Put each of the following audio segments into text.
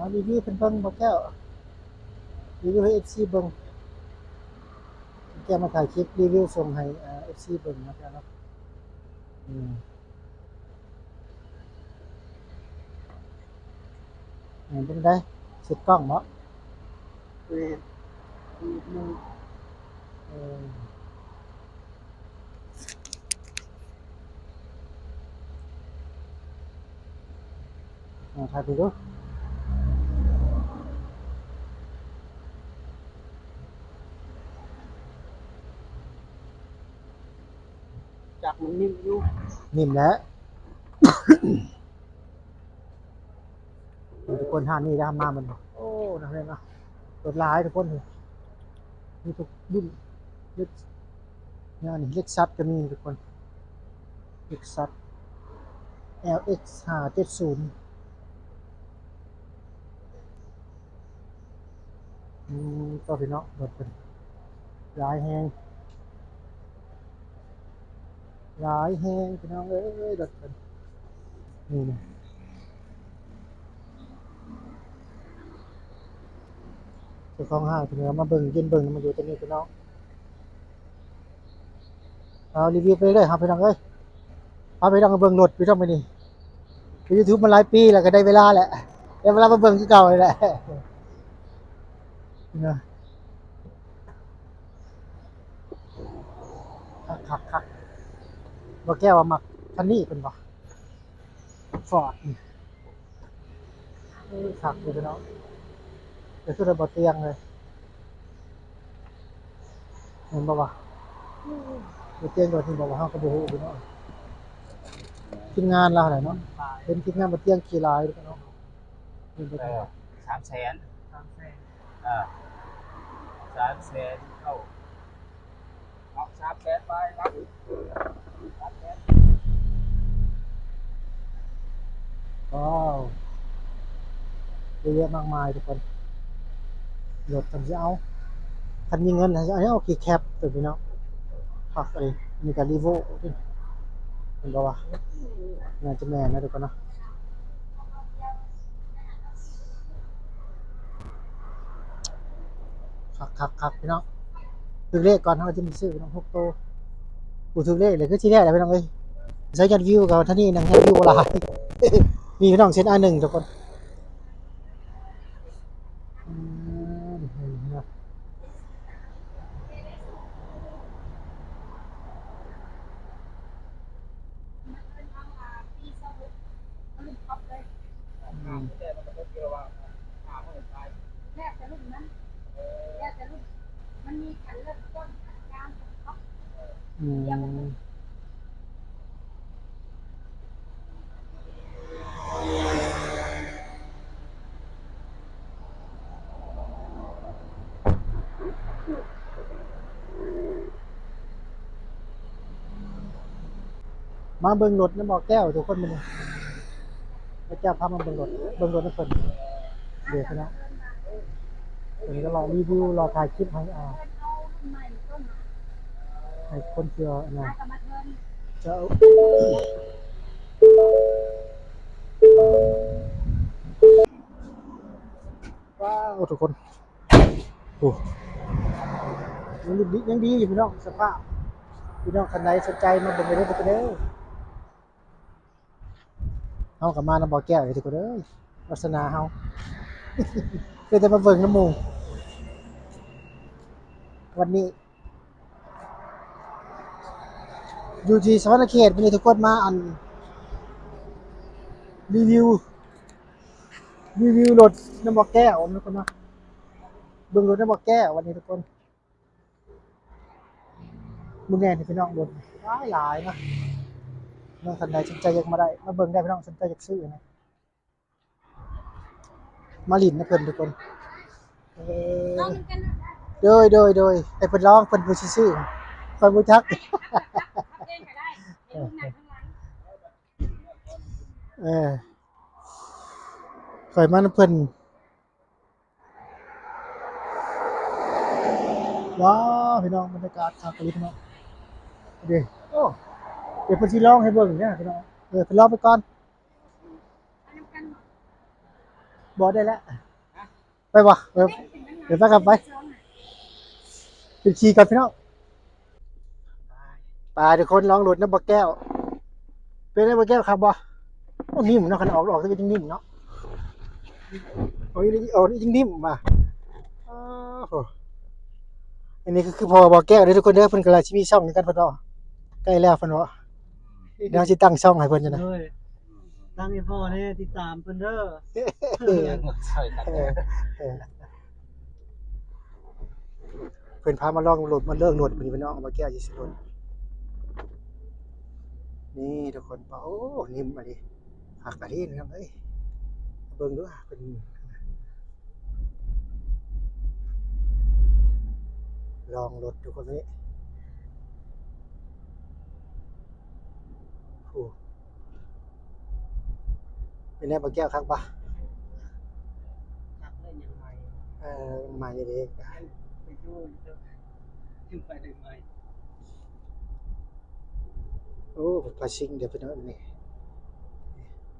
ເອົາຣີວິວເພິ່ນເບິ່ງ ບໍ່ແກ້ວ ຣີວິວໃຫ້ເອັຟຊີເບິ່ງ ແກ້ວມາຖ່າຍຄລິບຣີວິວສົ່ງໃຫ້ ເອີ ເອັຟຊີເບິ່ງເນາະ ແກ້ວເນາະ ອືມ. ເປັນໃດ? ເຊັດກ້ອງເນາະ ແມ່ນ ເອີ ອ່າ ຖ່າຍໄປເດີ ຈັກມັນນິ້ມຢູ່ ນິ້ມແຫຼະ. ທຸກຄົນ ຮ້ານນີ້ໄດ້ມາມັນ ໂອ້ ນັກເລງເນາະ ລົດຫຼາຍທຸກຄົນ ມີທຸກລຸ້ນ ເລັກ ແນວນີ້ ເລັກຊັສກໍມີທຸກຄົນ ເລັກຊັສ ແອລເອັກຫ້າເຈັດສູນ ອືມ ກໍພີ່ນ້ອງ ລົດເພິ່ນຫຼາຍແຮງ ຫຼາຍແຮງພີ່ນ້ອງເອີຍ ລົດເພິ່ນ ນີ້ ນີ້ ເຈົ້າຂອງຮ້ານເພິ່ນກໍມາເບິ່ງ ຢືນເບິ່ງນຳຢູ່ຕົງນີ້ພີ່ນ້ອງ. ເອົາ ຣີວິວໄປເລື້ອຍໆ ເຮົາພີ່ນ້ອງເອີຍ ພາພີ່ນ້ອງໄປເບິ່ງລົດພີ່ນ້ອງມື້ນີ້ ເຮັດຢູທູບມາຫຼາຍປີແລ້ວ ກໍໄດ້ເວລາແຫຼະ ໄດ້ເວລາມາເບິ່ງຄືເກົ່ານີ້ແຫຼະ ນະ ຄັກໆໆ ບໍ່ແກ້ວວ່າມັກຄັນນີ້ເພິ່ນວ່າ ຟອດນີ້ ເອີ ຄັກຢູ່ພີ່ນ້ອງ ແຕ່ຄືໄດ້ບໍ່ຕຽງເລີຍ ແມ່ນບໍ່ວະ? ບໍ່ຕຽງກໍຄືບໍ່ວະ ເຮົາກໍບໍ່ຮູ້ພີ່ນ້ອງ ທີມງານລາວຫັ້ນແຫຼະເນາະ ເຫັນທີມງານບໍ່ຕຽງຂີ້ຫຼາຍເນາະ ເຫັນບໍ່? ເອີ ສາມແສນ ສາມແສນ ເອີ ສາມແສນເກົ້າ ເນາະ ສາມແສນປາຍ ສາມແສນ ວ້າວ ເຍອະແຍະມາກມາຍທຸກຄົນ ລົດເພິ່ນຊິເອົາ ຄັນມີເງິນ ອັນນີ້ເອົາຄີແຄັບຕົວນີ້ເນາະ ຄັກເລີຍ ອັນນີ້ກໍຣີໂວ ເຫັນບໍ່ວະ? ໜ້າຈະແມ່ນນະທຸກຄົນເນາະ. ຄັກໆໆ ພີ່ນ້ອງ ຖືກເລກກ່ອນເຮົາຈຶ່ງໄປຊື້ພີ່ນ້ອງ ຫົກໂຕ ບໍ່ຖືກເລກເລີຍ ຄືຊິແທ້ແຫຼະພີ່ນ້ອງເອີຍ ໃຊ້ຍອດວິວກໍເທົ່ານີ້ນະ ຍອດວິວບໍ່ຫຼາຍ ນີ້ພີ່ນ້ອງ ເສັ້ນອາໜຶ່ງທຸກຄົນ ອືມ ອືມ ແລ້ວແຕ່ລຸ້ນມັນ ແລ້ວແຕ່ລຸ້ນ ມັນມີຂັ້ນເລີ່ມຕົ້ນ ຂັ້ນກາງ ຂັ້ນທັອບ ອືມ. ມາເບິ່ງລົດນຳບໍ່ແກ້ວທຸກຄົນມື້ນີ້ ພະເຈົ້າພາມາເບິ່ງລົດ ເບິ່ງລົດນຳເພິ່ນ ເດີພີ່ນ້ອງ ເພິ່ນກໍລໍຣີວິວ ລໍຖ່າຍຄລິບໃຫ້ ອ່າ ໃຫ້ຄົນທີ່ວ່າອັນນັ້ນ ເຈົ້າ ວ້າວ ທຸກຄົນ ໂອ້ ຍັງດີ ຍັງດີຢູ່ພີ່ນ້ອງ ສະພາບ ພີ່ນ້ອງທ່ານໃດສົນໃຈມາເບິ່ງໄດ້ເດີທຸກຄົນເດີ ເຮົາກໍມານຳບໍ່ແກ້ວອີກທຸກຄົນເອີຍ ວາສະໜາເຮົາ ເປັນແຕ່ມາເບິ່ງນຳໝູ່ ວັນນີ້ ຢູ່ທີ່ສະຫວັນນະເຂດ ມື້ນີ້ທຸກຄົນມາ ອັນ ຣີວິວ ຣີວິວລົດນຳບໍ່ແກ້ວທຸກຄົນເນາະ ເບິ່ງລົດນຳບໍ່ແກ້ວວັນນີ້ທຸກຄົນ ມື້ແມ່ນພີ່ນ້ອງ ລົດຫຼາຍໆ ເນາະ ພີ່ນ້ອງທ່ານໃດສົນໃຈຢາກມາໄດ້ ມາເບິ່ງໄດ້ພີ່ນ້ອງ ສົນໃຈຢາກຊື້ນະ ມາຫຼິ້ນນຳເພິ່ນທຸກຄົນ ເອີ ໂດຍ ໂດຍ ໂດຍ ໃຫ້ເພິ່ນລອງ ເພິ່ນຜູ້ຊິຊື້ ຂ້ອຍບໍ່ຈັກ ເອີ ຂ້ອຍມານຳເພິ່ນ ວ້າວ ພີ່ນ້ອງ ບັນຍາກາດຄັກອີ່ຫຼີພີ່ນ້ອງ ເດ້ ໂອ້ ດຽວເພິ່ນຊິລອງໃຫ້ເບິ່ງເດີພີ່ນ້ອງ ເອີ ເພິ່ນລອງໄປກ່ອນ. ບໍ່ໄດ້ແລ້ວ. ໄປບໍ່? ໄປ ໄປກັບໄປ ໄປຂີ່ກ່ອນພີ່ນ້ອງ. ໄປທຸກຄົນ ລອງລົດນຳບໍ່ແກ້ວ. ເປັນໄດບໍ່ແກ້ວ ຄັກບໍ່? ໂອ້ ນິ້ມເນາະ ຄັນອອກ ອອກກໍຍັງນິ້ມເນາະ. ໂອ້ຍ ໂອ້ ນີ້ຍັງນິ້ມວ່າ. ໂອ້ໂຫ ອັນນີ້ກໍຄືພໍ່ບໍ່ແກ້ວເດີທຸກຄົນເດີ. ເພິ່ນກຳລັງຊິມີຊ່ອງຄືກັນເພິ່ນເນາະ. ໃກ້ແລ້ວເພິ່ນເນາະ. ດຽວຊິຕັ້ງຊ່ອງໃຫ້ເພິ່ນຢູ່ນະ. ໂດຍ ຕັ້ງໃຫ້ພໍ່ແດ່ ຕິດຕາມເພິ່ນເດີ. ເອີ ເອີ ເພິ່ນພາມາລອງລົດ ມາເລີກລົດມື້ນີ້ພີ່ນ້ອງ ມາແກ້ວຊິຊື້ລົດ. ນີ້ທຸກຄົນ ໂອ້ ນິ້ມອີ່ຫຼີ ຄັກອີ່ຫຼີພີ່ນ້ອງເອີຍ. ເບິ່ງດູ ເພິ່ນລອງລົດທຸກຄົນເອີຍ. ໂອ້ ເປັນແນວບໍ່ແກ້ວ ຄັກບໍ່? ຄັກເລີຍ ຍັງໃໝ່. ເອີ ໃໝ່ເດ້ ໄປຢູ່ ໄປໄດ້ໃໝ່. ໂອ້ ພາຊິງເດ້ພີ່ນ້ອງນີ້.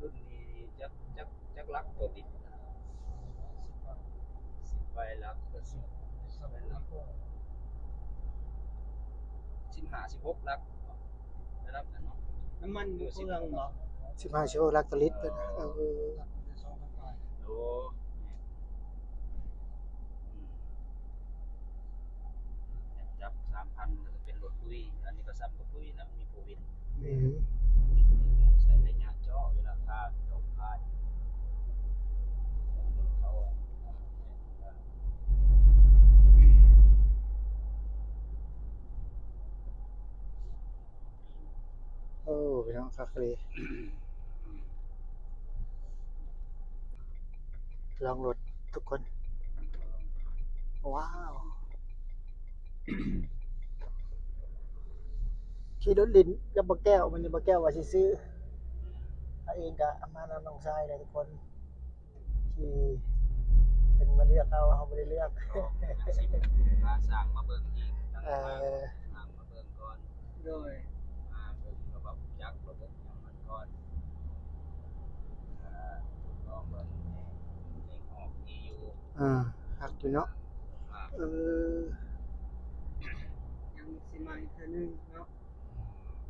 ລຸ້ນນີ້ຈັກ ຈັກ ຈັກຫຼັກຕົວຕິດ ສິບປາຍຫຼັກ ສິບປາຍຫຼັກ ສິບຫ້າ ສິບຫົກຫຼັກ ລະດັບນັ້ນເນາະ. ນ້ຳມັນບໍ່ເປືອງເນາະ. ສິບຫ້າ ສິບຫົກຫຼັກຕໍ່ລິດ. ເອີ ເອີ ໂອ້ ຈັບສາມພັນ ມັນກໍເປັນລົດຕຸ້ຍ. ອັນນີ້ກໍສ່ຳລົດຕຸ້ຍນະ ມີໂຟວີນ. ອືມ ໃຊ້ໄລຍະເຈາະ ເວລາພາ ເຈາະພາ ໂອ້ ພີ່ນ້ອງ ຄັກເລີຍ. ລອງລົດທຸກຄົນ. ວ້າວ ຂີ່ລົດຫຼິ້ນກັບບໍ່ແກ້ວ. ມື້ນີ້ບໍ່ແກ້ວວ່າຊິຊື້ ເຮົາເອງກະມານຳນ້ອງຊາຍແຫຼະທຸກຄົນ. ທີ່ເພິ່ນມາເລືອກເຮົາ ເຮົາບໍ່ໄດ້ເລືອກ. ໂອ້ ເພິ່ນຊິພາຊ່າງມາເບິ່ງອີກ ເອີ ຊ່າງມາເບິ່ງກ່ອນ. ໂດຍ ມາເບິ່ງລະບົບຈັກ ລະບົບຫຍັງມັນກ່ອນ. ເອີ ລອງເບິ່ງ ເອີ ຄັກຢູ່ເນາະ. ເອີ ຍັງຊິມາອີກເທື່ອໜຶ່ງເນາະ.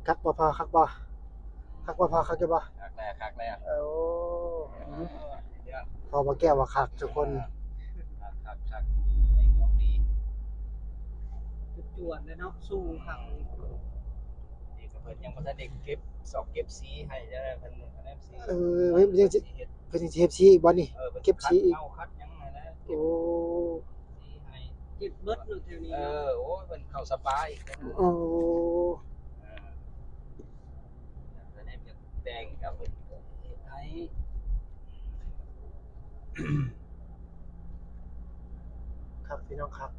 ຄັກບໍ່ພໍ່ ຄັກບໍ່? ຄັກບໍ່ພໍ່ ຄັກຢູ່ບໍ່? ຄັກແລ້ວ ຄັກແລ້ວ. ໂອ້ ພໍ່ບໍ່ແກ້ວວ່າຄັກທຸກຄົນ. ຄັກ ຄັກ ຄັກ ເອງອອກດີ ຈວດໆເລີຍເນາະ. ສູງຄັກ ນີ້ກໍເພິ່ນຍັງບໍ່ທັນໄດ້ເກັບສອກເກັບສີໃຫ້ເດີ ເພິ່ນ ເອີ ເພິ່ນຍັງຊິ ເພິ່ນຍັງຊິເຮັດສີອີກບໍ່ນີ້? ເອີ ເພິ່ນເກັບສີອີກ ຂັດເງົາຂັດຫຍັງຫັ້ນແຫຼະ. ໂອ້ ສີໃຫ້ ເກັບເບິດເນາະແຖວນີ້. ເອີ ໂອ້ຍ ເພິ່ນເຂົ້າສະປາອີກ. ໂອ້ ເອີ ຢາກໄດ້ແນວຢາກແຕ່ງກໍເພິ່ນເຮັດໃຫ້. ຄັກ ພີ່ນ້ອງ ຄັກ.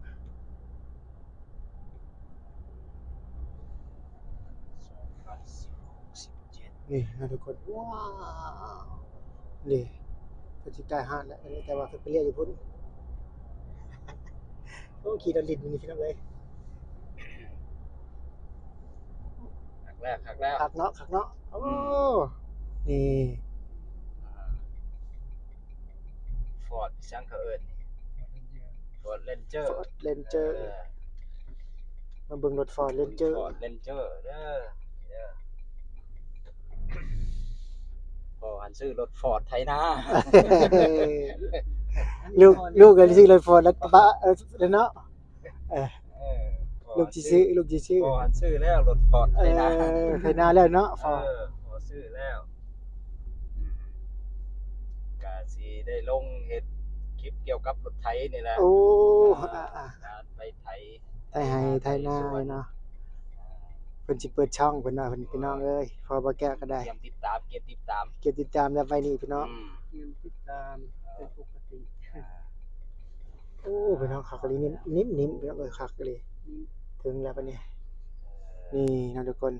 ສອງພັນສິບຫົກ ສິບເຈັດ ນີ້ນະທຸກຄົນ. ວ້າວ ນີ້ເພິ່ນຊິໃກ້ຮ້ານແລ້ວ ແຕ່ວ່າເພິ່ນໄປລ້ຽວຢູ່ພຸ້ນ. ໂອ້ ຂີ່ລົດຫຼິ້ນຢູ່ນີ້ພີ່ນ້ອງເອີຍ. ຄັກແລ້ວ ຄັກແລ້ວ ຄັກເນາະ ຄັກເນາະ. ໂອ້ ອືມ ນີ້ ອ່າ ຟອດ ອີຫຍັງເຂົາເອີ້ນນີ້ ຟອດເຣນເຈີ ຟອດເຣນເຈີ. ເອີ ມາເບິ່ງລົດຟອດເຣນເຈີ ຟອດເຣນເຈີເດີ ເດີ. ພໍ່ຫັ້ນຊື້ລົດຟອດໄຖນາ ລູກ ລູກກໍຊື້ລົດຟອດ ແລ້ວປະ ເອີ ເນາະ. ເອີ ເອີ ລູກຊິຊື້ ລູກຊິຊື້ ພໍ່ຫັ້ນຊື້ແລ້ວລົດຟອດໄຖນາ. ເອີ ໄຖນາແລ້ວເນາະພໍ່. ເອີ ພໍ່ຊື້ແລ້ວ ອືມ ກະຊິໄດ້ລົງເຮັດຄລິບກ່ຽວກັບລົດໄຖນີ້ແຫຼະ. ໂອ້ ອ່າ ອ່າ ການໄປໄຖ ໄຖໄຮ່ໄຖນາເນາະ. ເພິ່ນຊິເປີດຊ່ອງເພິ່ນວ່າ ເພິ່ນ ພີ່ນ້ອງເອີຍ ພໍ່ບໍ່ແກ້ວກໍໄດ້ ກຽມຕິດຕາມ ກຽມຕິດຕາມ ກຽມຕິດຕາມແລ້ວໄປນີ້ພີ່ນ້ອງ. ອືມ ກຽມຕິດຕາມເປັນປົກກະຕິ. ອ່າ ໂອ້ ພີ່ນ້ອງ ຄັກອີ່ຫຼີ ນິ້ມໆ ພີ່ນ້ອງເອີຍ ຄັກອີ່ຫຼີ. ອືມ ເຖິງແລ້ວບັດນີ້ ນີ້ເນາະທຸກຄົນ.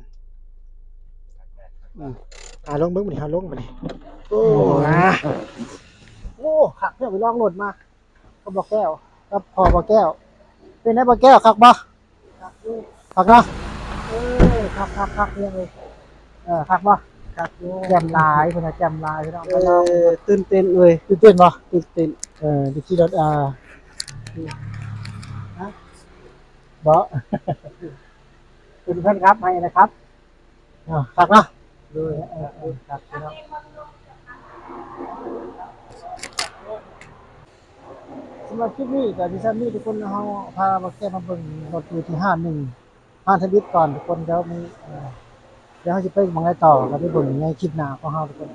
ອືມ ອ່າ ລົງເບິ່ງບັດນີ້ ເຮົາລົງບັດນີ້. ໂອ້ ໂອ້ ອ່າ ໂອ້ ຄັກແທ້ ໄປລອງລົດມາກັບບໍ່ແກ້ວ ກັບພໍ່ບໍ່ແກ້ວ. ເປັນໄດບໍ່ແກ້ວ ຄັກບໍ່? ຄັກຢູ່ ຄັກເນາະ. ເອີ ຄັກໆໆ ພີ່ນ້ອງເອີຍ. ເອີ ຄັກບໍ່? ຄັກຢູ່ ແຈ່ມຫຼາຍ ເພິ່ນວ່າແຈ່ມຫຼາຍ ພີ່ນ້ອງ ເອີ ຕື່ນເຕັ້ນເວີຍ ຕື່ນເຕັ້ນບໍ່? ຕື່ນເຕັ້ນ ເອີ ໄດ້ຂີ່ລົດ ອ່າ ຮະ ບໍ່ ເປັນເພື່ອນຂັບໃຫ້ນະຄັບ ເນາະ ຄັກເນາະ ໂດຍ ເອີ ຄັກ ເນາະ ສຳລັບຄລິບນີ້ກໍຊິສ່ຳນີ້ທຸກຄົນ ເຮົາພາບ່າວແກ້ມາເບິ່ງລົດຢູ່ທີ່ຮ້ານໜຶ່ງ ຮ້ານທຳອິດກ່ອນທຸກຄົນ ດຽວມີ ເອີ ດຽວເຮົາຊິໄປໝ່ອງໃດຕໍ່ ກໍໄປເບິ່ງໃນຄລິບໜ້າຂອງເຮົາທຸກຄົນ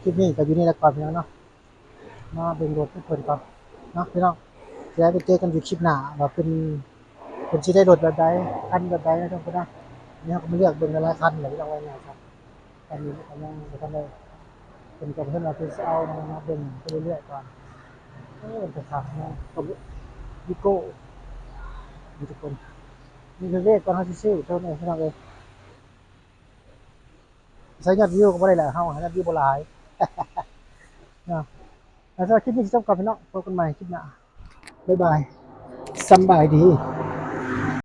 ຄລິບນີ້ກໍຢູ່ນີ້ລະກ່ອນ ພີ່ນ້ອງເນາະ ມາເບິ່ງລົດເພິ່ນກ່ອນເນາະ ພີ່ນ້ອງ ແລ້ວໄປເຈີກັນຢູ່ຄລິບໜ້າ ວ່າເພິ່ນ ເພິ່ນຊິໄດ້ລົດແບບໃດ ຄັນແບບໃດເນາະ ທຸກຄົນເນາະ ນີ້ເຮົາກໍມາເລືອກເບິ່ງຫຼາຍໆຄັນແຫຼະ ພີ່ນ້ອງ ວ່າງ່າຍຊະ ອັນນີ້ກໍຍັງບໍ່ທັນໄດ້ ເພິ່ນກໍເພິ່ນວ່າເພິ່ນຊິເອົາມາເບິ່ງໄປເລື້ອຍໆກ່ອນ ເອີ ເປັນຕາຄັກເນາະ ກໍວີໂກ້ ນີ້ທຸກຄົນ ມີເວກກ່ອນເຮົາຊິຊື້ເທົ່ານັ້ນ ພີ່ນ້ອງເອີຍ ໃສ່ຍອດວິວກໍບໍ່ໄດ້ແຫຼະ ເຮົາຍອດວິວບໍ່ຫຼາຍເນາະ ແລ້ວສຳລັບຄລິບນີ້ຊິຈົບກ່ອນ ພີ່ນ້ອງ ພົບກັນໃໝ່ຄລິບໜ້າ ບາຍບາຍ ສຳບາຍດີ.